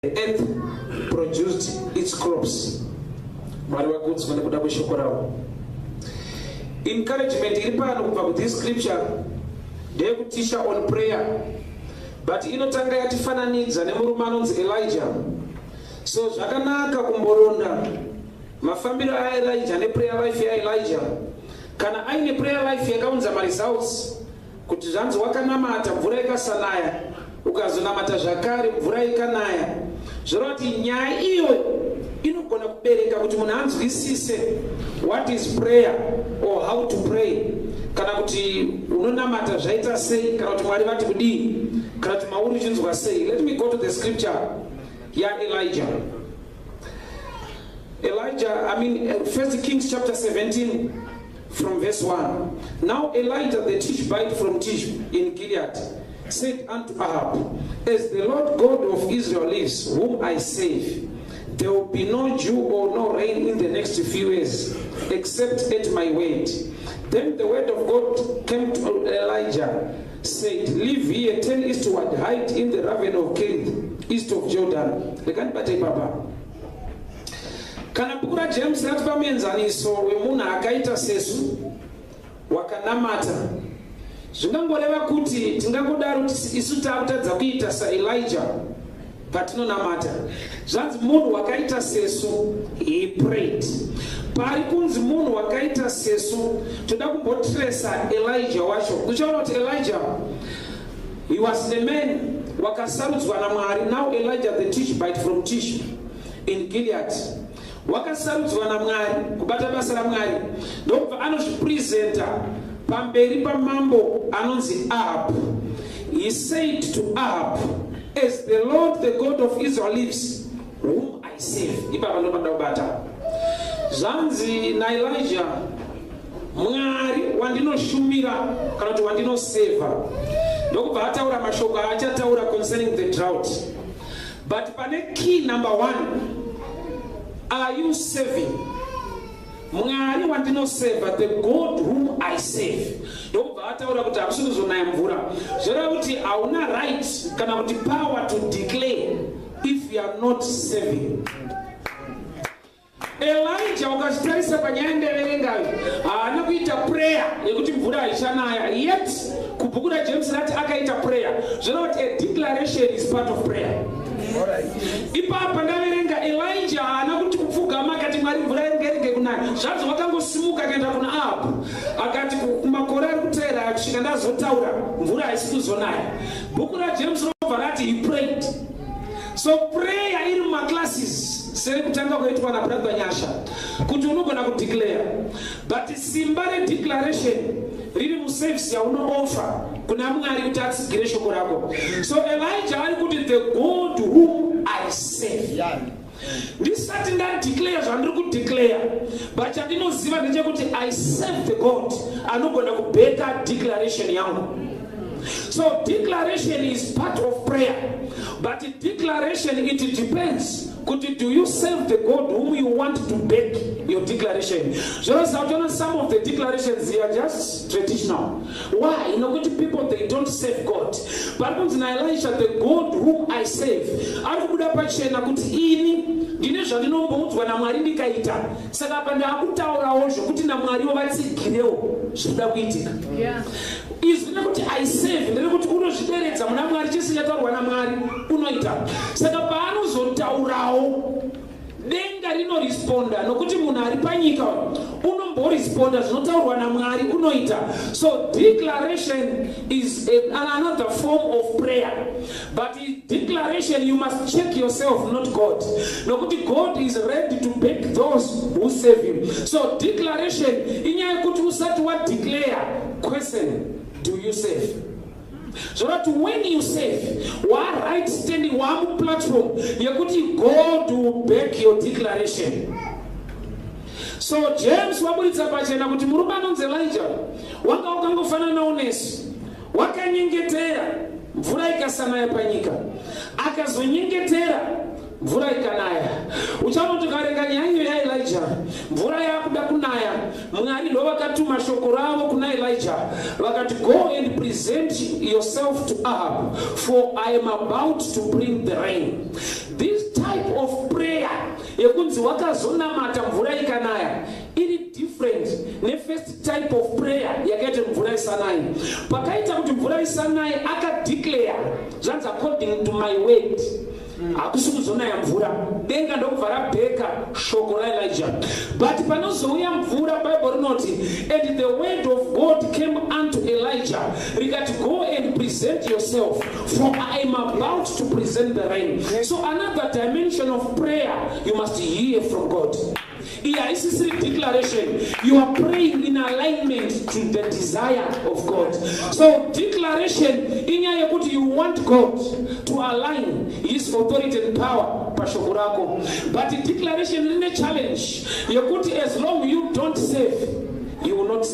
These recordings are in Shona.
Earth produced its crops. Mwari vakudzwa nekuda kweshoko ravo. Encouragement iri pano kubva kuthis scripture ndeyekutisha on prayer, but inotanga yatifananidza nemurume anonzi Elijah. So zvakanaka kumboronda mafambiro aElijah neprayer life yaElijah. Kana aine prayer life yakaunza maresults, kuti zvanzi wakanamata, mvura ikasanaya, ukazonamata zvakare, mvura ikanaya, zvoreva kuti nyaya iyoyo inogona kubereka kuti munhu anzwisise what is prayer or how to pray, kana kuti unonamata zvaita sei, kana kuti Mwari vati kudii, kana kuti mauri uchinzwa sei. Let me go to the scripture yaElijah. Elijah, I mean, First Kings chapter 17 from verse 1. "Now Elijah the Tishbite from Tishbe in Gilead said unto Ahab, 'As the Lord God of Israel lives, whom I serve, there will be no dew or no rain in the next few years, except at my word.' Then the word of God came to Elijah, said, 'Leave here, turn eastward, hide in the ravine of Kerith, east of Jordan.'" Rekandibate ipapa. Kana bhuku raJames ratipa muenzaniso wemunhu akaita sesu wakanamata, zvingangoreva kuti tingangodaro isu taakutadza kuita saElijah patinonamata. Zvanzi munhu wakaita sesu, he prayed. Pari kunzi munhu wakaita sesu, toda kumbotresa Elijah wacho. Uchaona kuti Elijah, he was a man wakasarudzwa naMwari. "Now Elijah the Tishbite from Tishbe in Gilead," wakasarudzwa naMwari kubata basa raMwari, ndokubva anozvipresenta pamberi pamambo anonzi Ahab. He said to Ahab, "As the Lord, the God of Israel, lives, whom I serve." Ipapa ndopanoda kubata. Zvanzi naElijah, "Mwari wandinoshumira," kana kuti wandinosevha. Ndokubva ataura mashoko aachataura concerning the drought. But pane key number one: are you serving Mwari wandinosevha, the God whom I serve? Ndokubva ataura kuti hakusi kuzonaya mvura. Zvoreva kuti hauna right kana kuti power to declare if you are not serving. Elijah, ukachitarisa panyaya ndeverengayo, haana kuita prayer yekuti mvura haichanaya. Yet kubhuku raJames rati akaita prayer. Zvoreva kuti a declaration is part of prayer. Ipapa ndaverenga, Elijah haana kuti kupfugama akati, "Mwari, mvura ingerege kunaya." Zvanzi wakangosimuka, akaenda kuna Ahabhu, akati, "Kumakore ari kuteera, kusvika ndazotaura, mvura haisi kuzonaya." Bhuku raJames robva rati he prayed. So prayer iri mumaclasses, sekutanga kuitwa naBrother Nyasha, kuti unogona kudeclare, but simba redeclaration riri muservice yaunooffer kuna Mwari kuti atsigire shoko rako. So Elijah ari kuti, "The God whom I serve." Ndisati ndadeclare zvandiri kudeclare, but chandinoziva ndechekuti I serve the God anogona kubacka declaration yangu. So declaration is part of prayer, but declaration, it depends kuti do you serve the God whom you want to back your declaration. Zvinoziva kuti some of the declarations are just traditional. Why? Nokuti people, they don't serve God. Pari kunzi naElisha, "The God whom I serve," ari kubuda pachena kuti ini ndine zvandinomboudzwa naMwari ndikaita. Saka apa ndaakutaurawo zvokuti naMwariwo vatsigirewo zvinoda kuitika. Izwi nekuti "I serve" nderekuti unozvideredza muna Mwari. Chese chataurwa naMwari unoita. Saka paanozotaurawo, denga rinoresponda, nokuti munhu ari panyika unomboresponda zvinotaurwa naMwari unoita. So declaration is another form of prayer, but declaration, you must check yourself, not God, nokuti God is ready to back those who serve him. So declaration inyaya yekuti usati wadeclare, question: do you serve? Zvorati when you serve, waright standing, wamuplatform yekuti God will back your declaration. So James waburitsa pachena kuti murume anonzi Elijah wanga wakangofananawo nesu. Wakanyengetera, mvura ikasanaya panyika. Akazonyengetera, mvura ikanaya. Uchaona kuti ukaverenga nyaya iyo yaElijah, mvura yakuda kunaya, Mwari ndo vakatuma shoko ravo kuna Elijah, vakati, "Go and present yourself to Ahab, for I am about to bring the rain." This Panonzi wakazonamata, mvura ikanaya, iri different nefirst type of prayer yakaita mvura isanayi. Pakaita kuti mvura isanayi, akadeclare, zvanzi, "According to my word, hakusi kuzonaya mvura." Denga ndokubva rabheka shoko raElijah. But panozouya mvura, Bible rinoti, "And the word of God came unto Elijah," rikati, "Go and present yourself, for I am about to present the rain." So another dimension of prayer, you must hear from God. Iyi haisisiri declaration. You are praying in alignment to the desire of God. So declaration inyaya yekuti you want God to align his authority and power pashoko rako. But declaration rine challenge yekuti as long you don't save, he will not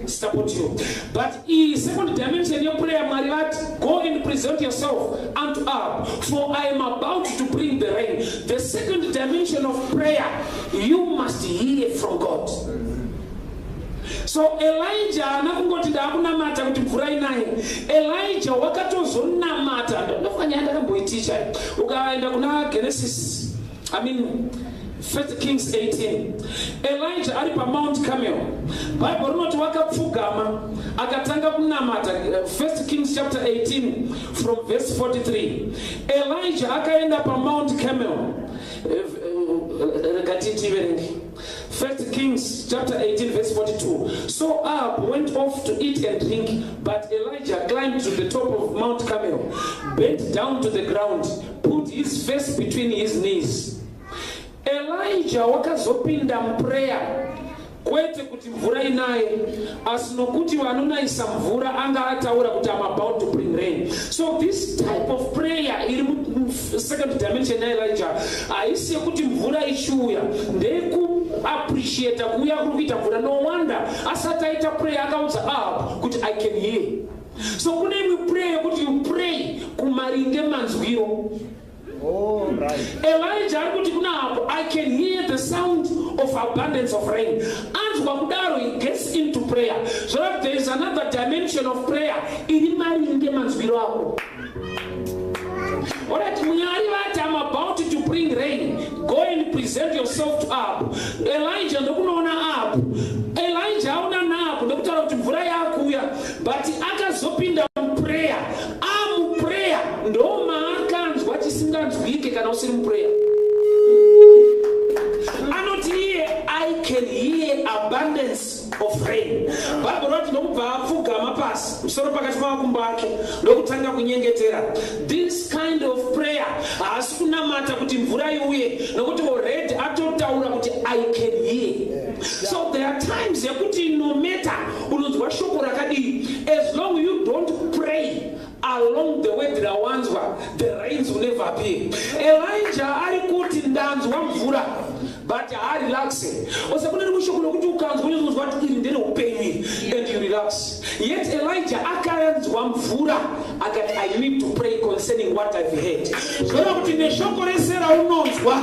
support you. But iyi second dimension yeprayer, Mwari vati, "Go and present yourself unto Ahab, for I am about to bring the rain." The second dimension of prayer, you must hear from God. So Elijah haana kungoti, "Ndaakunamata kuti mvura inaye." Elijah wakatozonamata. Ndofunga nyaya ndakamboiticha. Ukaenda kuna Genesis, I mean First Kings 18, Elijah ari paMount Carmel, Bible rinoti wakapfugama akatanga kunamata. First Kings chapter 18 from verse 43. Elijah akaenda paMount Carmel. Rega tiverenge First Kings chapter 18 verse 42. So Ahab went off to eat and drink, but Elijah climbed to the top of Mount Carmel, bent down to the ground, put his face between his knees. Elijah wakazopinda muprayer, kwete kuti mvura inaye, asi nokuti vanonayisa mvura anga ataura kuti, "Am about to bring rain." So this type of prayer iri musecond dimension yaElijah haisi yekuti mvura ichiuya, ndeyekuappreciata kuuya kuri kuita mvura. No wonder asati aita prayer akaudza Ahab kuti, "I can hear." So kune imwe prayer yekuti you pray kumaringe manzwiro. Elijah ari kuti kuna Ahabu, "I can hear the sound of abundance of rain." Anzwa kudaro, he gets into prayer. So that there is another dimension of prayer iri maringe manzwiro ako. Alright, Mwari vati, "I'm about to bring rain. Go and present yourself to Ahab." Elijah ndokunoona Ahab. Elijah aona naAhab ndokutaura kuti mvura yakuuya, but akazopinda muprayer. Amuprayer ndo maakanzwa chisinganzwike kana usiri muprayer. Anoti iye, "I can hear abundance of rain." Bhaibheri rati ndokubva apfugama pasi, musoro pakati pamakumbo ake, ndokutanga kunyengetera. This kind of prayer haasi kunamata kuti mvura iuye, nokuti already atotaura kuti, "I can hear." So there are times yekuti no matter unonzwa shoko rakadii, as long you don't pray along the way rawanzwa, the rains will never appear. Elijah ari kuti, "Ndanzwa mvura," but haarelaxe. Ose kune rimwe shoko rokuti ukanzwa unozonzwa kuti iri ndereupenyu iri, and you relax. Yet Elijah akanzwa mvura akati, "I need to pray concerning what I've heard." Zvoreva kuti neshoko rese raunonzwa,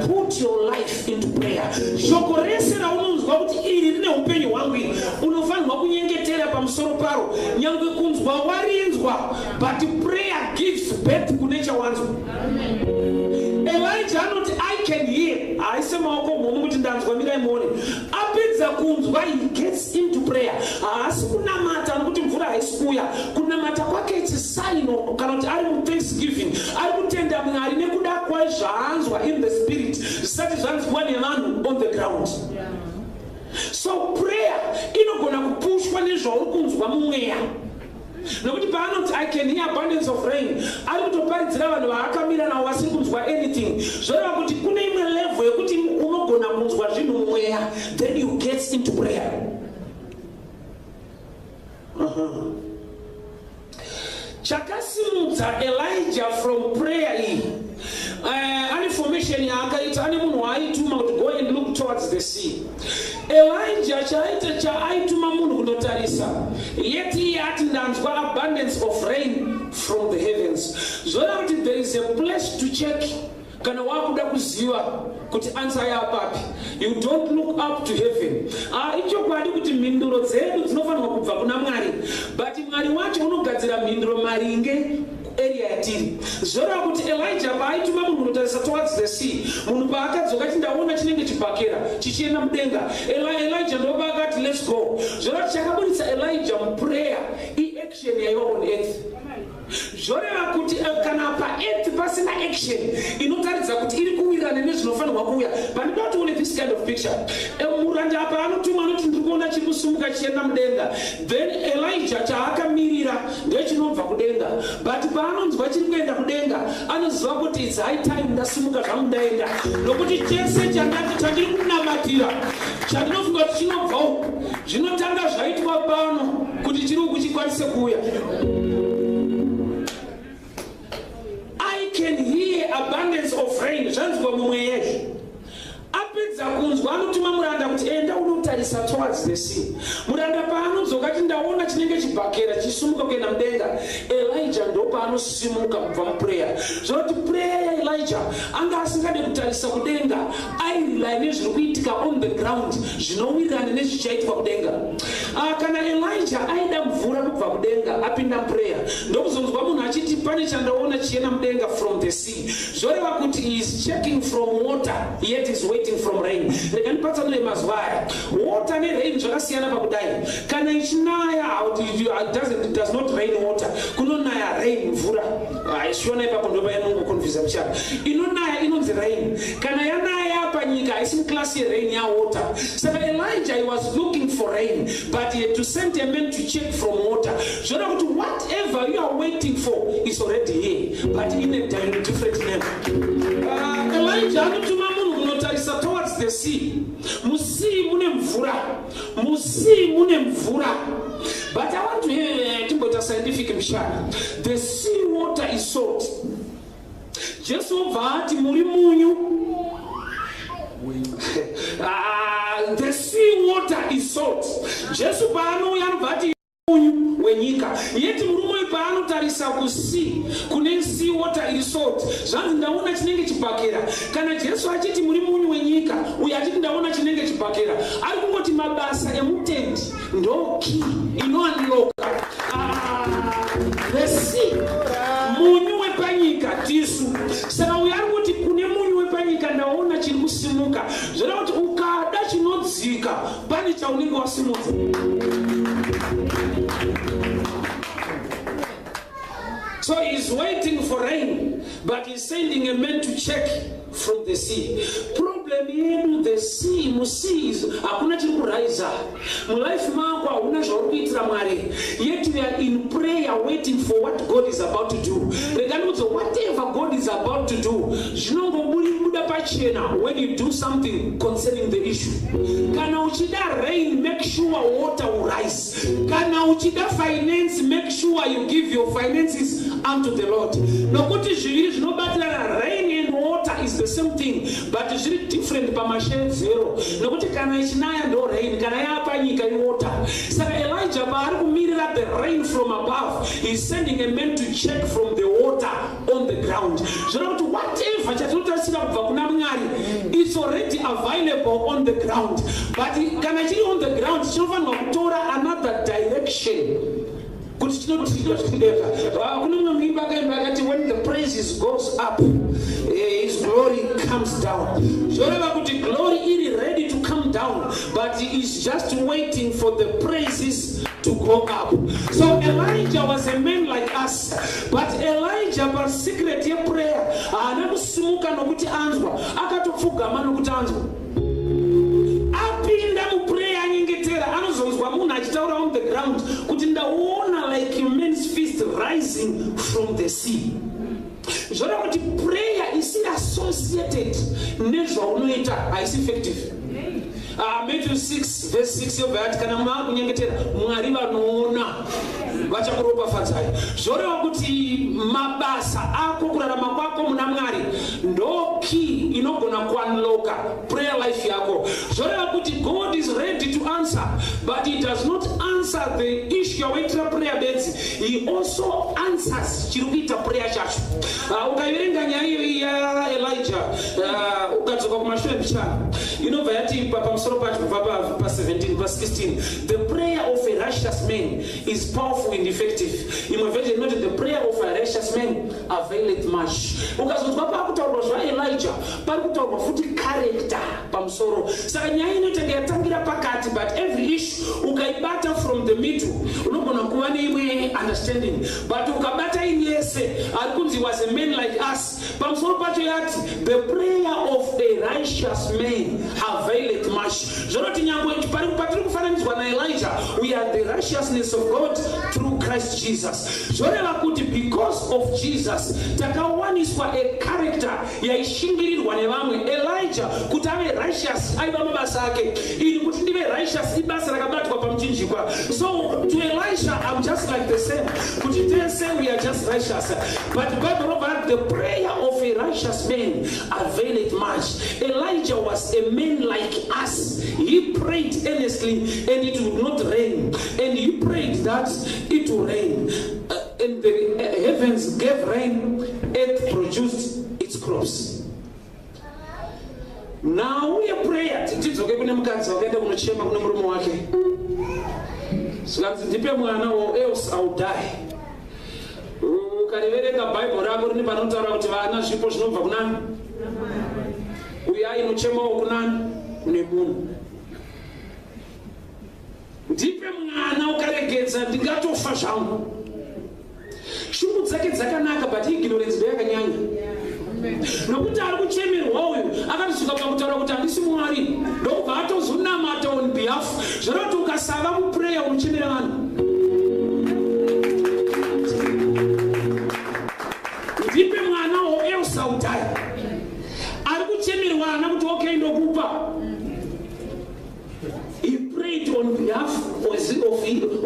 put your life into prayer. Shoko rese raunonzwa kuti iri rine upenyu hwangu iri, unofanirwa kunyengetera pamusoro paro. Nyange kunzwa warinzwa, but prayer gives birth kune chawanzwa. Elijah anoti, "I can hear." Haise maoko muhomo kuti, "Ndanzwa, mirai muone." Apedza kunzwa, he gets into prayer. Haasi kunamata nokuti mvura haisi kuuya. Kunamata kwake, it's sign kana kuti ari muthanksgiving, ari kutenda Mwari nekuda kwezvaanzwa in the spirit zvisati zvanzwiwa nevanhu on the ground. So prayer inogona kupushwa nezvauri kunzwa mumweya, nokuti paanoti, "I can hear abundance of rain," ari kutoparidzira vanhu vaakamira navo vasiri kunzwa anything. Zvoreva kuti kune imwe level yekuti unogona kunzwa zvinhu mumweya, then you get into prayer. Chakasimudza Elijah from prayer iyi, ane formation yaakaita, ane munhu waaituma kuti, "Go and look towards the sea." Elijah chaaita, chaaituma munhu kundotarisa, yet iye ati, "Ndanzwa abundance of rain from the heavens." Zvoreva kuti there is a place to check kana wakuda kuziva kuti answer yapapi. You don't look up to heaven. Ah, ichokwadi kuti mhinduro dzedu dzinofanirwa kubva kuna Mwari, but Mwari wacho unogadzira mhinduro maringe area yatiri. Zvoreva kuti Elijah paaituma munhu kunotarisa towards towards the sea. Munhu paakadzoka ati, "Ndaona chinenge chibhakera chichienda mudenga," Elijah ndopaakati, "Let's go." Zvoreva chakabudisa Elijah muprayer iaction yaiva on earth. Zvoreva kuti kana paearth pasina action inotaridza kuti iri kuwirirana nezvinofanirwa kuuya. Pandinoda kuti uone this kind of picture, muranda apa anotumwa, anoti, "Ndiri kuona chiri kusumuka chienda mudenga." Then Elijah chaakamirira ndechinobva kudenga, but paanonzwa chiri kuenda kudenga, anoziva kuti it's high time ndasimuka zvangu ndaenda, nokuti chese chandati chandiri kunamatira, chandinofunga kuti chinobva uku, zvinotanga zvaitwa pano kuti chiri uku chikwanise kuuya. "I can hear abundance of rain," zvanzwa mumwe yezvo. Apedza kunzwa, anotuma muranda kuti, "Enda unotarisa towards the sea." Muranda paanodzoka ati, "Ndaona chinenge chibhakera chisumuka kuenda mudenga," Elijah ndo paanosimuka kubva muprayer. Zvinoti prayer yaElijah anga asingade kutarisa kudenga, airely nezviri kuitika on the ground zvinowirirana nezvichaitwa kudenga. Kana Elijah aida mvura kubva kudenga, apinda prayer, ndokuzonzwa munhu achiti, "Pane chandaona chienda mudenga from the sea," zvoreva kuti he is checking from water, yet is waiting from rain. Rega ndipatsanure mazuva aya. Water nerain zvakasiyana pakudai: kana ichinaya, it does not rain water, kunonaya rain, mvura. Haisiona ipapo, ndopainongoconfusa muchana. Inonaya inonzi rain. Kana yanaya panyika, haisi muclass yerain, yawater. Saka Elijah, he was looking for rain, but he had to send a man to check from water. Zvoreva kuti whatever you are waiting for is already here, but in a different name. Elijah anotuma munhu kunotarisa towards the sea. Musea mune mvura, musea mune mvura, but I want to hear, timboita scientific mushana. The sea water is salt. Jesu obva ati, "Muri munyu." The sea water is salt. Jesu paanouya anobva ati, "Munyu wenyika." Yeti murume uyu paanotarisa kusea, kune sea water iri salt, zvanzi, "Ndaona chinenge chibhakera." Kana Jesu achiti, "Muri munyu wenyika," uyo achiti, "Ndaona chinenge chibhakera," ari kungoti mabasa emutendi ndo key inounlocka the sea. Munyu wepanyika tisu. Saka uyo ari kuti kune munyu wepanyika, "Ndaona chiri kusimuka," zvoreva kuti ukada chinodzika, pane chaunenge wasimudza. So he's waiting for rain, but he's sending a man to check from the sea. Problem yedu, the sea, musea hakuna chiri kuraisa. Mulife mako hauna zvauri kuitira Mwari, yet we are in prayer waiting for what God is about to do. Rega ndikudze, whatever God is about to do zvinongobuda pachena when you do something concerning the issue. Kana uchida rain, make sure water will rise. Kana uchida finance, make sure you give your finances unto the Lord, nokuti zviviri zvinobatirana. Rain and water is the same thing, but zviri different pamashedzero, nokuti kana ichinaya ndo rain, kana yaapanyika iwater. Saka Elijah paari kumirira the rain from above, he is sending a man to check from the water on the ground. Zvoreva kuti whatever chatinotarisira kubva kuna Mwari, it's already available on the ground, but kana chiri on the ground, chinofanirwa kutora another direction kuti chinotideka. Kune mumwe muimbi akaimba akati, "When the praises goes up, his glory comes down." Zvoreva kuti glory iri ready to come down, but he is just waiting for the praises to go up. So Elijah was a man like us, but Elijah pasecret yeprayer haana kusimuka nokuti anzwa, akatopfugama nokuti anzwa. Apinda muprayer, anyengetera, anozonzwa munhu achitaura on the ground kuti, "Ndaona like a man's fist rising from the sea." Zvoreva kuti prayer isiri associated nezvaunoita haisi effective. Matthew 6 verse 6 yobva yati, "Kana maakunyengetera, Mwari vanoona vachakuropafadzai." Zvoreva kuti mabasa ako, kurarama kwako muna Mwari ndo key inogona kuunlocka prayer life yako. Zvoreva kuti God is ready to answer, but he does not answer the issue yawaitira prayer bedzi, he also answers chiri kuita prayer chacho. Ukaverenga nyaya iyoyi yaElijah, ukadzoka kumashure mbichana, inobva yati pamusoro pacho kubva pa17, pa16, "The prayer of a righteous man is powerful and effective." Imwe version inoti, "The prayer of a righteous man availeth much." Ukazonzwa paakutaurwa zvaElijah. Elijah, pari kutaurwa futi character pamusoro. Saka nyaya inotanga yatangira pakati, but every issue ukaibata from the middle, unogona kuva neimwe understanding. But ukabata ini yese, ari kunzi was a man like us. Pamusoro pacho yati, "The prayer of a righteous man availeth much." Zvinoti nyangwe patiri kufananidzwa naElijah, we are the righteousness of God through Christ Jesus. Zvoreva kuti because of Jesus takawaniswa a character yaishingirirwa nevamwe. Elijah kuti ave righteous aiva mabasa ake. Ini kuti ndive righteous ibasa rakabatwa pamuchinjikwa. So to Elisha, I'm just like the same, kuti tese we are just righteous. But Bible robva rati, "The prayer of a righteous man availeth much." Elijah was a man like us. He prayed earnestly and it would not rain, and he prayed that it would rain, and the heavens gave rain, earth produced its crops. Nhau yeprayer, tidzoke kune mukadzi wakaenda kunochema kune murume wake, zvikanzi, "Ndipe mwana or else I will die." Ukariverenga Bhaibheri rako, rine panotaura kuti vana zvipo zvinobva kunani. Uyo ainochemawo kunani? Kune munhu. "Ndipe mwana, ukaregedza ndingatofa zvangu." Shungu dzake dzakanaka, but ignorance ndo yakanyanya, nokuti ari kuchemerwa uyu akatosvika pakutaura kuti, "Handisi Mwari," ndokubva atozonamata on behalf. Zvoreva kuti ukasava muprayer, unochemera vanhu. "Ndipe mwana or else I will die." Ari kuchemerwa ana kuti, "Okay, ndokupa." He prayed on behalf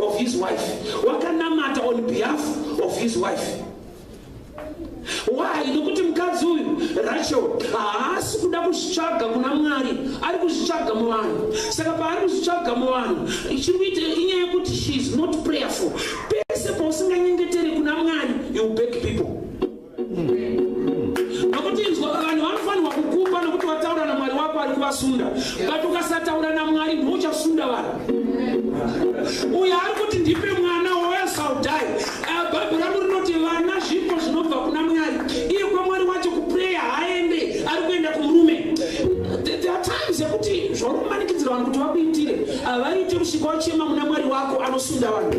of his wife. Wakanamata on behalf of his wife. Why? Nokuti mukadzi uyu Rachel haasi kuda kuzvitsvaga kuna Mwari, ari kuzvitsvaga muvanhu. Saka paari kuzvitsvaga muvanhu, chiri kuita inyaya yekuti she is not prayerful. Pese pausinganyengeteri kuna Mwari, you beg people, nokuti inzwa, vanhu vanofanirwa kukupa nokuti wataura naMwari wako ari kuvasunda. But ukasataura naMwari, ndouchasunda vanhu. Uyo ari kuti, "Ndipe mwana or else I will die." Bhaibheri rangu rinoti vana zvipo zvinobva kuna Mwari. Iye kwaMwari wacho kuprayer haaende, ari kuenda kumurume. There are times yekuti zvauri kumanikidzira vanhu kuti vakuitire havaite kusvika wachema muna Mwari wako anosunda vanhu.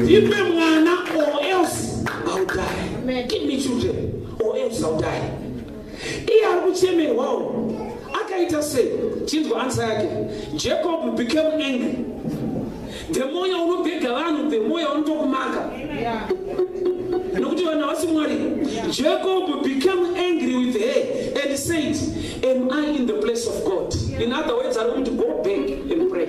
"Ndipe mwana or else I will die. Give me children or else I will die." Iye ari kuchemerwawo akaita sei? Chinzwa answer yake. Jacob became angry. The more unobhega vanhu, the more unotokumaka, nokuti vanhu havasi Mwari. Jacob became angry with her and said, "Am I in the place of God?" In other words, ari kuti, "Go back and pray."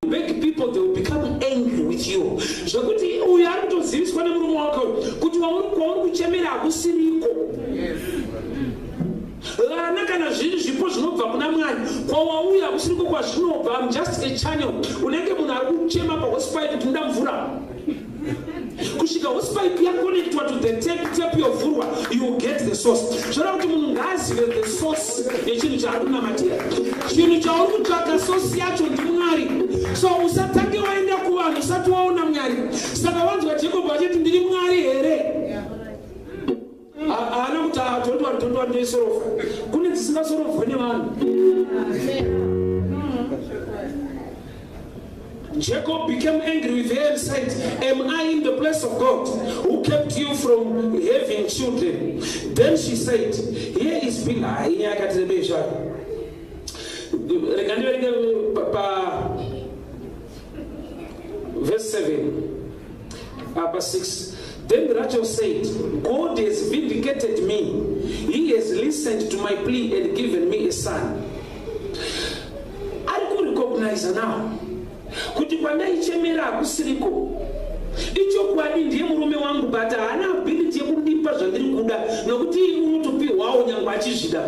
Beg people, they will become angry with you, zvekuti uyu ari kutoziviswa nemurume wake kuti kwauri kuchemera hakusiriko. Vana kana zviri zvipo zvinobva kuna Mwari, kwawauya hakusiriko kwazvinobva. I'm just a channel. Unenge munhu ari kuchema pahosepipe kuti, "Ndoda mvura," kusvika hosepipe yaconnectwa to the tap, tap yovhurwa, you get the source. Zvoreva kuti munhu ngaazive the source yechinhu chaari kunamatira. Chinhu chauri kutsvaka, source yacho ndiMwari. So usatange waenda kuvanhu usati waona Mwari. Saka wanzwa Jacob achiti, "Ndiri Mwari here?" Haana kuti, "Don't worry, don't worry, ndoisolva." Kune dzisingasolovhwe nevanhu. Jacob became angry with her and said, "Am I in the place of God who kept you from having children?" Then she said, "Here is Bilhah." Inyaya yakati rebei zvayo. Rega ndiverenge pa verse 7, apa 6. Then Rachel said, "God has vindicated me. He has listened to my plea and given me a son." Ari kurecognize now kuti kwandaichemera hakusiriko. Ichokwadi, ndiye murume wangu, but haana ability yekundipa zvandiri kuda, nokuti unotopiwawo nyange achizvida.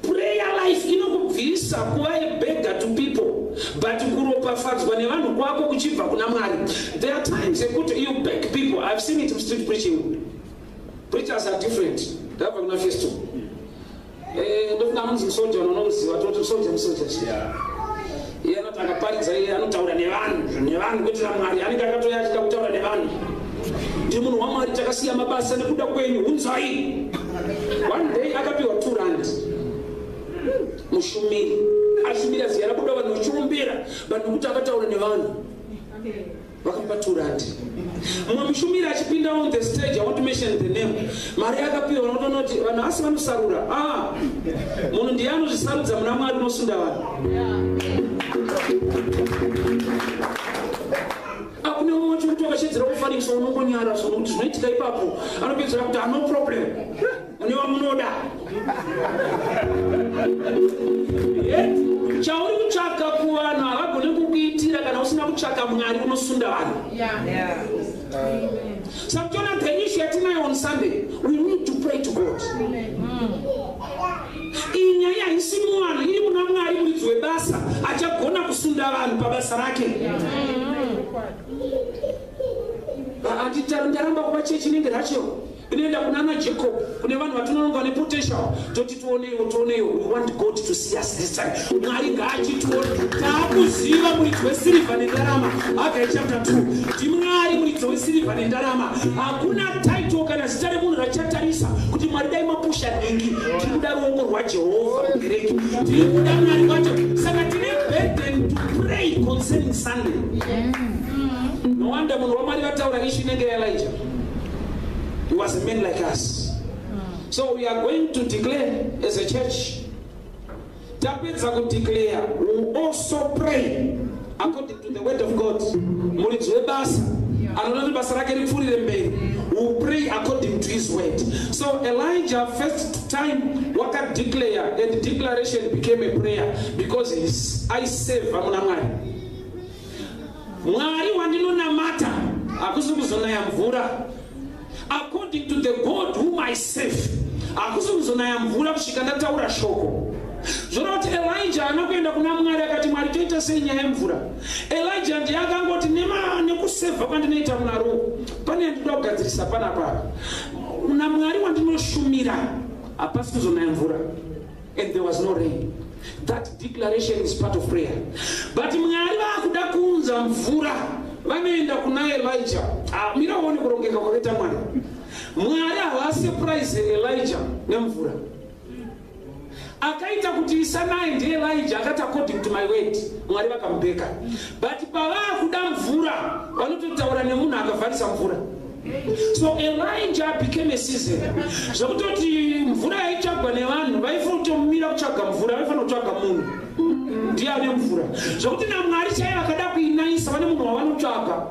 Prayer life inokubvisa kuva a beggar to people, but kuropafadzwa nevanhu kwako kuchibva kuna Mwari. There are times ekuti you beg people. I've seen it in street preaching. Preachers are different. Ndabva kuna Festo. Ndofunga anonzi Musoja, unonomuziva, toti Musoja, Musoja. Iye anoti akaparidza, iye anotaura nevanhu, nevanhu, kwete naMwari. Anenge akatoya achida kutaura nevanhu. Ndi munhu waMwari, takasiya mabasa nekuda kwenyu, unzai. One day akapiwa R2. Mushumiri ashumira, ziya rabuda, vanhu vachirumbira vanhu kuti akataura nevanhu, vakamupa R2. Mumwe mushumiri achipinda on the stage, I want to mention the name, mari akapiwa, unotonoti vanhu asi vanosarura. Ah, munhu ndiye anozvisarudza muna Mwari unosunda vanhu. Akune mumwe wacho kuti wakashedzera kufanisa, unongonyara so nokuti zvinoitika ipapo. Anopedzera kuti ano problem mune wamunoda. Chauri kutsvaka kuvanhu havagoni kukuitira kana usina kutsvaka Mwari unosunda vanhu. Saka tiona the issue yatinayo on Sunday, we need to pray to God. Iyi nyaya haisi muvanhu, iri muna Mwari muridzi webasa achagona kusunda vanhu pabasa rake. Ndaramba kuva chechi inenge Rachel inoenda kuna ana Jacob, kune vanhu vatinononga nepotential, toti tioneiwo, tioneiwo. We want God to see us this time. Mwari ngaachitione. Taakuziva muridzi wesirivha nendarama. Hagai chapter 2, ndiMwari muridzi wesirivha nendarama. Hakuna title kana zita remunhu rachatarisa kuti Mwari dai mapusha nhingi. Tiri kuda ruoko rwaJehovha mukereke, tiri kuda Mwari wacho. Saka tine burden to pray concerning Sunday. No wonder munhu waMwari vataura issue inenge yaElijah. He was a man like us. So we are going to declare as a church. Tapedza kudeclare, we also pray according to the word of God. Muridzi webasa anoda kuti basa rake ripfuurire mberi, we pray according to his word. So Elijah, first time wakadeclare, and declaration became a prayer because aiseva muna Mwari. Mwari wandinonamata, hakusi kuzonaya mvura. According to the God whom I serve, hakusi kuzonaya mvura kusvika ndataura shoko. Zvoreva kuti Elijah haana kuenda kuna Mwari akati, "Mwari, toita sei nyaya yemvura?" Elijah ndiye akangoti, "Nekusevha kwandinoita munaro, pane yandinoda kugadzirisa panapa. NaMwari wandinoshumira, hapasi kuzonaya mvura." And there was no rain. That declaration is part of prayer. But Mwari vaakuda kuunza mvura, vanoenda kuna Elijah. Ah, mira uone kurongeka kwakaita Mwari. Mwari havasurprise Elijah nemvura. Akaita kuti isanaye ndiElijah. Akati, "According to my word." Mwari vakamubheka. But pavaakuda mvura, vanototaura nemunhu akavharisa mvura. So Elijah became a season, zvekutoti mvura yaitsvagwa nevanhu vaifanira kutomira kutsvaga mvura, vaifanira kutsvaga munhu ndiye ane mvura. Zvekuti naMwari chaivo vakada kuinaisa, vane munhu wavanotsvaga.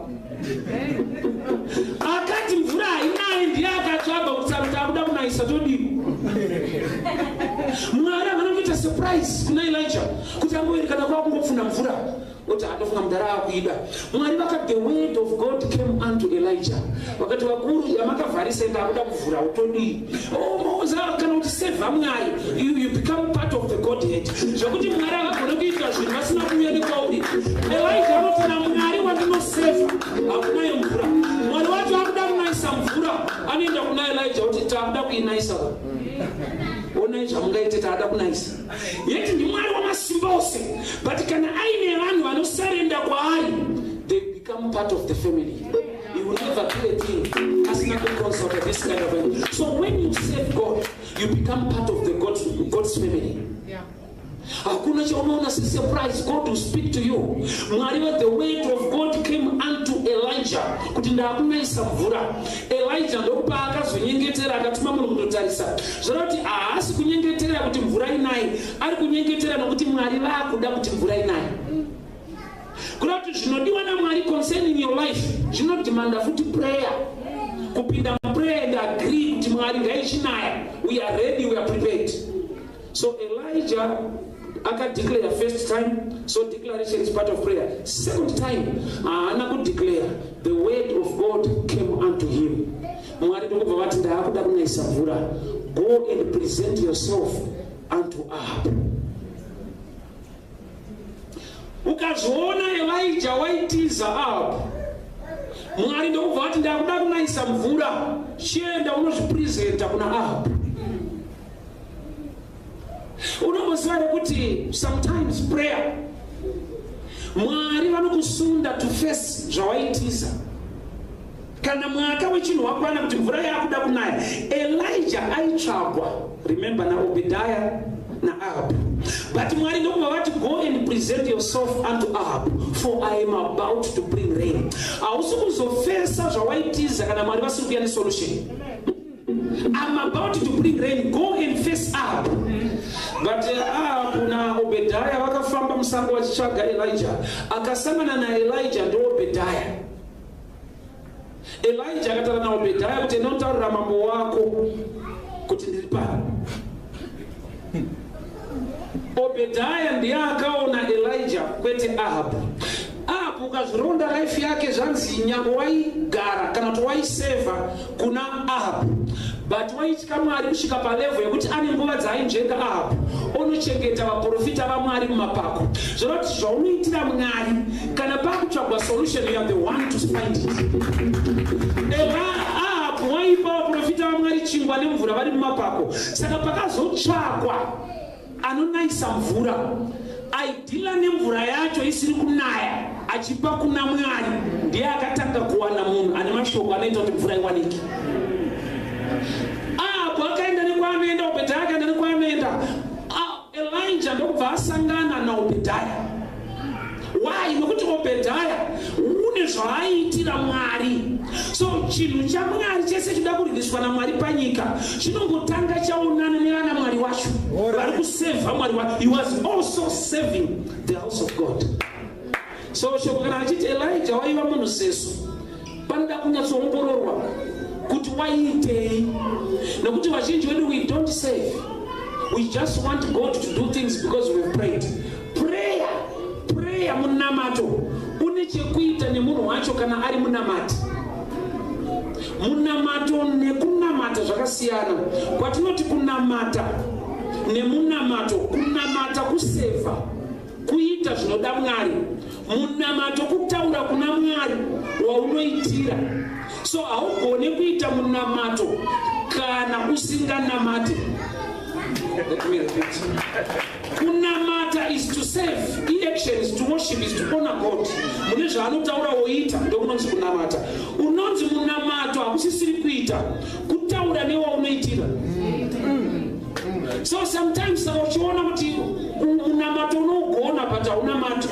Akati mvura hainaye, ndiye akatsvaga kuti kuti akuda kunaisa, todii? Mwari havana kuita surprise kuna Elijah kuti angoerekana kwakungopfuna mvura, kuti anofunga mudhara akuida. Mwari vakati, the word of God came unto Elijah. Vakati, "Vakuru, yamakavharisa, enda akuda kuvhura, utodii?" Kana kuti sevha Mwari, you become part of the Godhead, zvekuti Mwari havagone kuita zvinhu vasina kuuya nekwauri. Elijah anoti, "NaMwari wandinosevha, hakunaye mvura." Mwari wacho akuda kunaisa mvura, anoenda kuna Elijah kuti, "Taakuda kuinaisa, onai zvamungaite, taada kunaisa." Yeti ndiMwari wamasimba ose, but kana aine vanhu vanosurrender kwaari, they become part of the family. He will never do a thing asina kuconsult this kind of thing. So when you serve God, you become part of the God's family. Hakuna chaunoona sesurprise. God will speak to you. Mwari, the word of God came unto Elijah kuti, "Ndakunaisa mvura." Elijah ndokupa akazonyengetera, akatuma munhu kundotarisa. Zvoreva kuti haasi kunyengetera kuti mvura inai, ari kunyengetera nokuti Mwari vaakuda kuti mvura inai. Kuda kuti zvinodiwa naMwari concerning your life zvinodemanda futi prayer, kupinda muprayer and agree kuti, "Mwari, ngaichinaya, we are ready, we are prepared." So Elijah akadeclare first time. So declaration is part of prayer. Second time haana kudeclare, the word of God came unto him. Mwari ndokubva vati, "Ndaakuda kunayisa mvura. Go and present yourself unto Ahab." Ukazviona, Elijah waitiza Ahab. Mwari ndokubva vati, "Ndakuda kunayisa mvura, chienda unozvipresenta kuna Ahab." Unomboziva here kuti sometimes prayer, Mwari vanokusunda to face zvawaitiza? Kana mwaka wechinhu wakwana kuti mvura yakuda kunaya, Elijah aitsvagwa, remember, naObedhaya naAhab. But Mwari ndokubva vati, "Go and present yourself unto Ahab, for I am about to bring rain." Hausi kuzofesa zvawaitiza kana Mwari vasiri kuya nesolution. "I'm about to bring rain, go and face Ahab." But Ahab naObedhaya vakafamba musango vachitsvaga Elijah. Akasangana naElijah ndoObedhaya. Elijah akataura naObedhaya kuti, "Enotaurira mambo wako kuti ndiri pano." Obedhaya ndiye akaona Elijah, kwete Ahabu. Ahabu, ukazvironda life yake, zvanzi nyange waigara kana kuti waisevha kuna Ahabu, but waitya Mwari kusvika palevel yekuti ane nguva dzaainzvenga Ahabu, onochengeta vaprofita vaMwari mumapako. Zvoreva kuti zvaunoitira Mwari, kana pakutsvagwa solution, you are the one to find it. Ahabu waipa vaprofita vaMwari chingwa nemvura vari mumapako. Saka pakazotsvakwa anonayisa mvura, aidhila nemvura yacho isiri kunaya achipa kuna Mwari, ndiye akatanga kuwana munhu ane mashoko anoita kuti mvura iwanike. Apo akaenda nekwaanoenda, Obhedhaya akaenda nekwaanoenda, Elijah ndokubva asangana naObhedhaya. Why? Nokuti Obhedhaya une zvaaiitira Mwari. So chinhu chaMwari chese chinoda kuririswa naMwari panyika chinongotanga chaonana nevana Mwari wacho vari kusevha Mwari wacho. He was also serving the house of God. So shoko kana achiti Elijah waiva munhu sesu, panoda kunyatsoongororwa kuti waiitei, nokuti vazhinji vedu, we don't serve. We just want God to do things because we've prayed. Prayer, prayer, munamato une chekuita nemunhu wacho kana ari munamati. Munamato nekunamata zvakasiyana. Kwatinoti kunamata nemunamato, kunamata kusevha, kuita zvinoda Mwari. Munamato kutaura kuna Mwari waunoitira. So haugone kuita munamato kana usinganamate. Let me repeat. Kunamata is to serve, action is to worship, is to honor God mune zvaanotaura woita. Ndokunonzi kunamata. Unonzi munamato hakusisiri kuita, kutaura newaunoitira. So sometimes saka uchiona kuti munamato unougona but haunamata,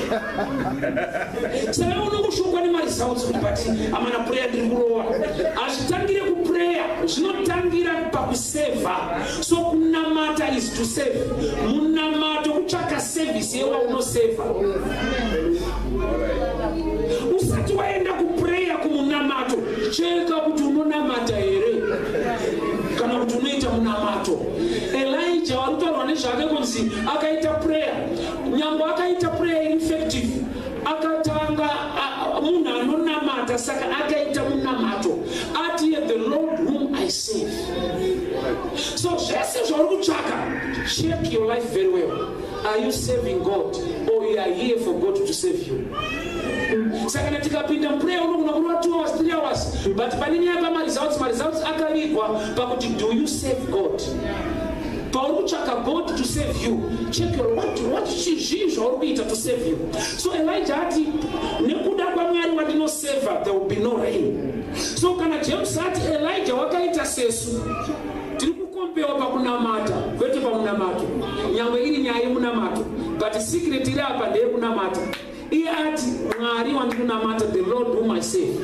saka unongoshokwa nemaresults kuti, "But amana, prayer ndiri kurova." Hazvitangire kuprayer, zvinotangira pakusevha. So kunamata is to serve, munamato kutsvaka service yewaunosevha. Usati waenda kuprayer, kumunamato, cheka kuti unonamata here kana kuti unoita munamato. Elijah wari kutaurwa nezvake kunzi akaita prayer, nyange akaita prayer effective, akatanga munhu anonamata. Saka akaita munamato, ati, "The Lord whom I serve." So zvese zvauri kutsvaka, check your life very well. Are you serving God or you are here for God to save you? Saka kana tikapinda muprayer, unogona kurova 2 hours, 3 hours, but pane nyaya pamaresults. Maresults akavigwa pakuti, do you serve God? Pauri kutsvaka God to save you, check your what, zvii zvauri kuita to save you? So Elijah ati, "Nekuda kwaMwari wandinoseva, there will be no rain." So kana James ati Elijah wakaita sesu, tiri kukompewa pakunamata, kwete pamunamato. Nyangwe iri nyaya yemunamato, but secret iri apa ndeyekunamata. Iye ati, "Mwari wandinonamata, the Lord whom I serve."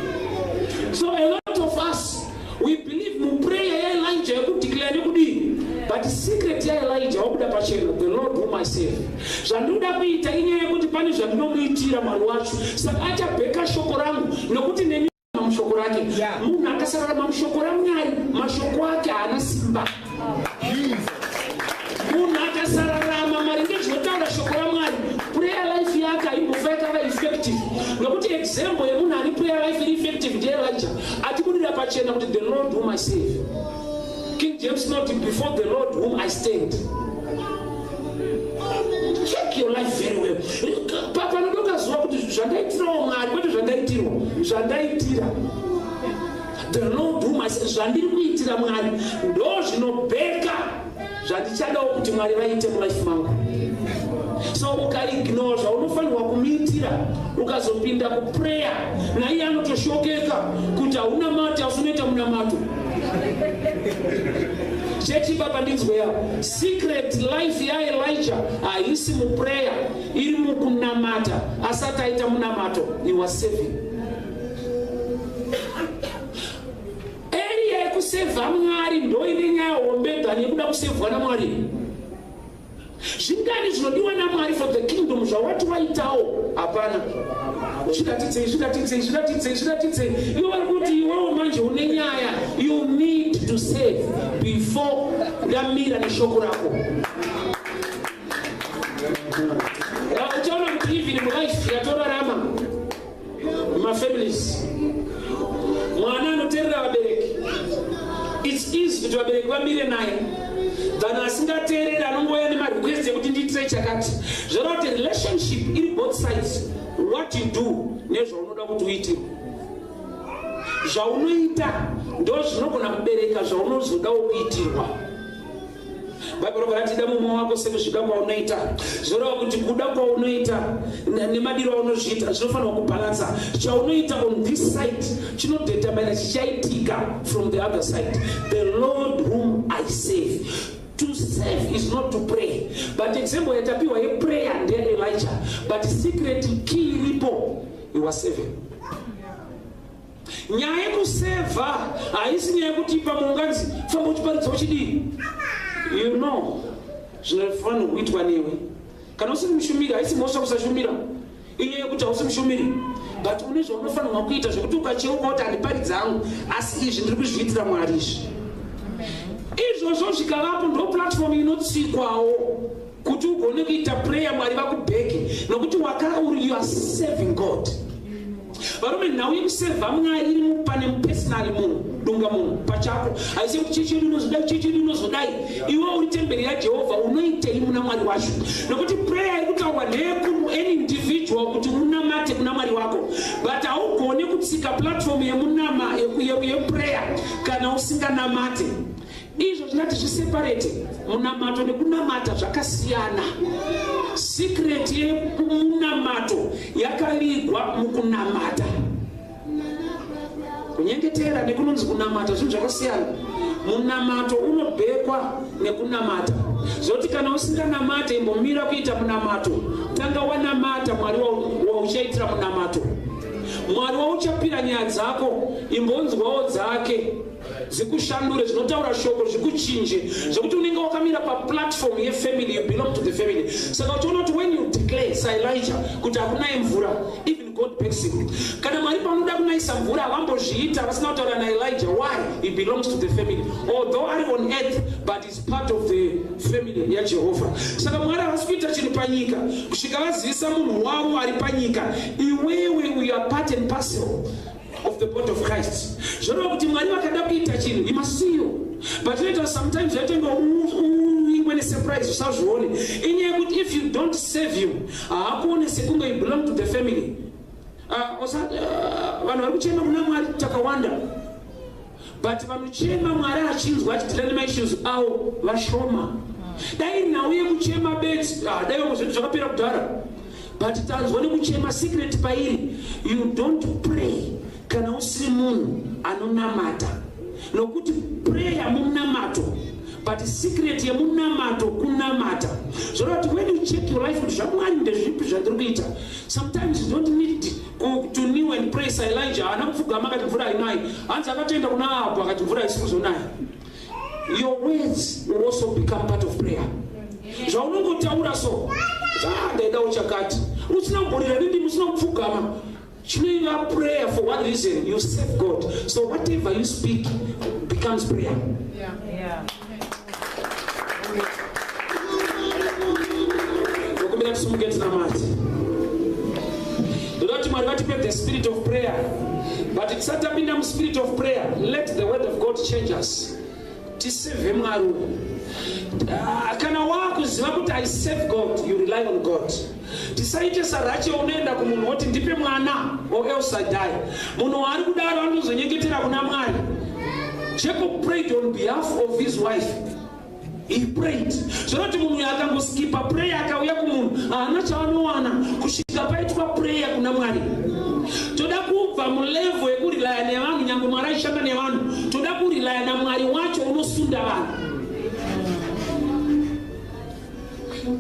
So a lot of us, we believe muprayer yaElijah yekudeclare nekudii, but secret yaElijah wakuda pachena, "The Lord whom I serve." Zvandinoda kuita inyaya yekuti pane zvandinomuitira Mwari wacho, saka achabheka shoko rangu nokuti neni mushoko rake. Munhu akasararama mushoko raMwari, mashoko ake haana simba. Munhu akasararama maringe zvinotaura shoko raMwari, prayer life yake haimbofa yakava effective, nokuti example yemunhu ane prayer life iri effective ndeElijah, achibudira pachena kuti, "The Lord whom I serve." King James not, "Before the Lord whom I stand." Check your life very well. Panodoka zuva kuti zvandaitirawo Mwari, kwete zvandaitirwa, zvandaitira the Lord whom I serve, zvandiri kuitira Mwari ndo zvinobheka zvandichadawo kuti Mwari vaite mulife mangu. So ukaignore zvaunofanirwa kumuitira, ukazopinda kuprayer, naiye anotoshokeka kuti hauna mati, asi unoita munamato. Chechi, baba, ndinzweya. Secret life yaElijah haisi muprayer, iri mukunamata. Asati aita munamato, he was serving. Area yekusevha Mwari ndo ine nyaya hombe than yekuda kusevhwa naMwari. Zvingani zvinodiwa naMwari for the kingdom zvawati waitawo? Hapana. Zviratidzei, zviratidzei, zviratidzei, zviratidzei. Iwe vari kuti iwewo manje une nyaya. You need to save before ndamira neshoko rako. Uchaona kuti even mulife yatorarama, mumafamilies, mwana anoteerera vabereki, it's easy kuti vabereki vamire naye than asingateereri, anongouya nemarequest ekuti ndiitire chakati. Zvoreva kuti relationship iri both sides, what you do nezvaunoda kuti uitirwe. Zvaunoita ndo zvinogona kubereka zvaunozodawo kuitirwa. Bhaibheri robva rati, "Ida mumwe wako sekuzvida kwaunoita." Zvoreva kuti kuda kwaunoita nemadiro aunozviita zvinofanirwa kubhalansa. Chaunoita on this side chinodetermina chichaitika from the other side. The Lord whom I save. To save is not to pray, but example yatapiwa yeprayer ndeyaElijah, but secret key iripo, he was serving. Nyaya yekusevha haisi nyaya yekuti pamwe unganzi famba uchiparidza uchidii. You know zvinofanirwa kuitwa newe. Kana usiri mushumiri, haisi mhosva kusashumira. Inyaya yekuti hausi mushumiri, but une zvaunofanirwa kuita zvekuti ukacheuka kuti handiparidzi hangu, asi izvi ndiri kuzviitira Mwari. Izvi izvozvo zvikavapo, ndo platform inotsikwawo kuti ugone kuita prayer, Mwari vakubheke, nokuti wakauri, you are serving God. Varume, nhau yekusevha Mwari iri pane personal munhu, dunga munhu pachako. Haisi kuti chechi yedu inozodai, chechi yedu inozodai. Iwe uri temberi yaJehovha, unoitei muna Mwari wacho? Nokuti prayer iri kutaurwa ndeyeku any individual, kuti unamate kuna Mwari wako, but haugoni kutsika platform yemunama yeprayer kana usinganamate. Izvo zvinati zviseparate. Munamato nekunamata zvakasiyana. Secret yemunamato yakavigwa mukunamata. Kunyengetera nekunonzi kunamata zvinhu zvakasiyana. Munamato unobhekwa nekunamata, zvoti kana usinganamate, imbomira kuita munamato. Tanga wanamata Mwari wauchaitira munamato. Mwari wauchapira nyaya dzako, imbonzwawo dzake zikushandure, zvinotaura shoko zvikuchinje, zvekuti unenge wakamira paplatform yefamily. You belong to the family. Saka uchiona kuti when you declare saElijah kuti hakunai mvura, even God backs him. Kana Mwari panoda kunaisa mvura, havambozviita vasina kutaura naElijah. Why? He belongs to the family. Although ari on earth, but is part of the family yaJehovha. Saka Mwari havasi kuita chinhu panyika kusvika vazivisa munhu wavo ari panyika. Iwewe, we are part and parcel of the body of Christ. Zvoreva kuti Mwari vakada kuita chinhu, he must see you. But inoita sometimes yaitenge uingwe nesurprise, usazvione. Inyaya yekuti if you don't save him, haakuone sekunge you belong to the family. Vanhu vari kuchema kuna Mwari takawanda, but vanochema Mwari achinzwa, achideala nemaissues avo, vashoma. Dai nhau yekuchema bedzi, dai vamwe zvinhu zvakapera kudhara. But tanzwa nekuchema. Secret pairi, you don't pray kana usiri munhu anonamata, nokuti prayer munamato, but secret yemunamato kunamata. Zvoreva kuti when you check your life kuti zvaMwari ndezvipi zvandiri kuita, sometimes you don't need to kneel and pray. SaElijah, haana kupfugama akati mvura hainai. Hanzi akatoenda kuna Ahabhu akati mvura haisi kuzonaya. Your words will also become part of prayer. Zvaunongotaura so, "Ah, ndaidawo chakati," usina kumborira nendimi, usina kupfugama, chinoiva prayer. For one reason, you serve God, so whatever you speak becomes prayer. Ndokumbira tisimuke tinamate. Ndoda kuti Mwari vatipe the spirit of prayer, but tisati tapinda muspirit of prayer, let the word of God change us. Tisevhe Mwari uyu. Kana waakuziva kuti I serve God, you rely on God. Tisaite saRachel, unoenda kumunhu woti, "Ndipe mwana or else I die." Munhu waari kudaro anotozonyengetera kuna Mwari. Jacob prayed on behalf of his wife. He prayed. Zvinoti munhu uyu akangoskipa prayer akauya kumunhu, haana chaanowana kusvika paitwa prayer kuna Mwari. Toda kubva mulevel yekurelaya nevanhu, nyange Mwari aishanda nevanhu. Toda kurelaya naMwari wacho unosunda vanhu.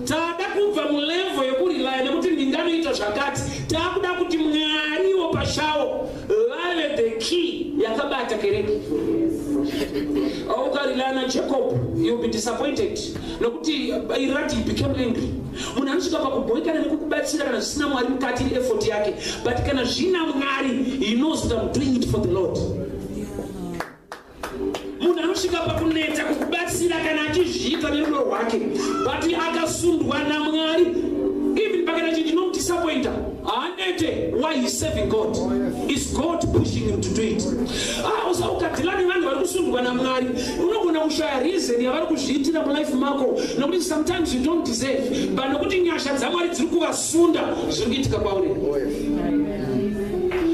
Tada kubva mulevel yekurelaya nekuti ndinganoita zvakati. Taakuda kuti Mwariwo pashawo vave the key yakabata kereke. Ukarelaya naJacob, you'll be disappointed, nokuti irati he became angry. Munhu anosvika pakubhoikana nekukubatsira kana zvisina Mwari mukati, iri effort yake, but kana zvina Mwari, he knows that I'm doing it for the Lord. Munhu anosvika pakuneta kukubatsira kana achizviita nerudo rwake, but akasundwa naMwari, even pakana chinhu chinomudisappointa, haanete. Why? He's serving God. Is God pushing him to do it. Ah, usa ukadeala nevanhu vari kusundwa naMwari, unogona kushaya reason yavari kuzviitira mulife mako, nokuti sometimes you don't deserve, but nokuti nyasha dzaMwari dziri kuvasunda, zviri kuitika kwauri.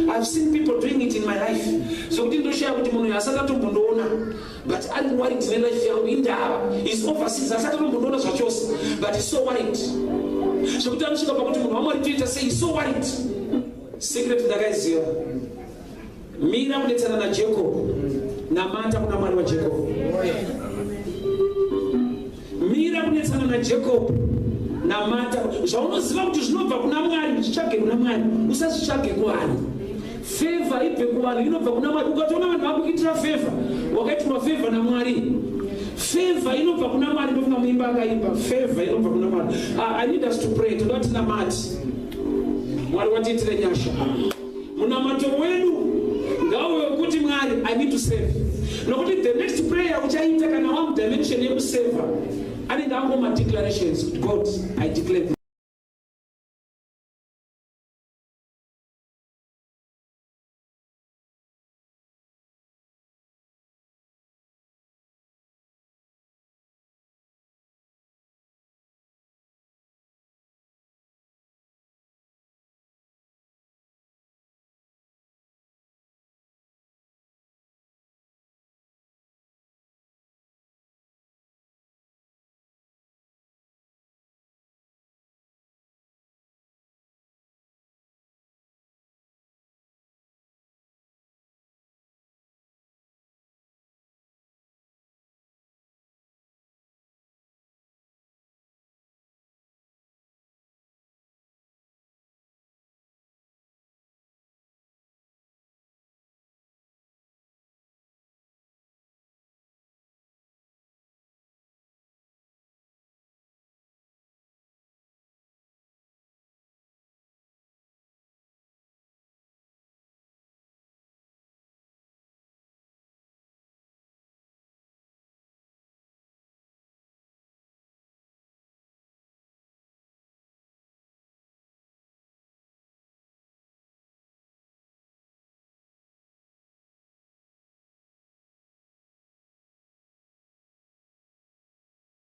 I've seen people doing it in my life, zvokuti ndoshaya kuti munhu uyu asati atombondoona, but ari worried nelife yangu. Indava is overseas, asati atombondoona zvachose, but is so worried zvokuti anosvika pakuti, "Munhu waMwari, toita sei?" So worried. Secret ndakaiziva: mira kudetsana naJacob, namata kuna Mwari waJacob. Mira kunetsana naJacob, namata. Zvaunoziva kuti zvinobva kuna Mwari, zvitsvage kuna Mwari, usazvitsvage kuvanhu. Favor ibve kuvanhu, inobva kuna Mwari. Ukatoona vanhu vakuitira favor, wakaitirwa favor naMwari. Favor inobva kuna Mwari. Ndofunga muimba akaimba, favor inobva kuna Mwari. Ah, I need us to pray. Toda tinamati Mwari watiitire nyasha. Munamato wedu ngauve wekuti, "Mwari, I need to serve," nokuti the next prayer uchaita kana wamudimension yekuserva anenge angoma declarations kuti, "God, I declare this."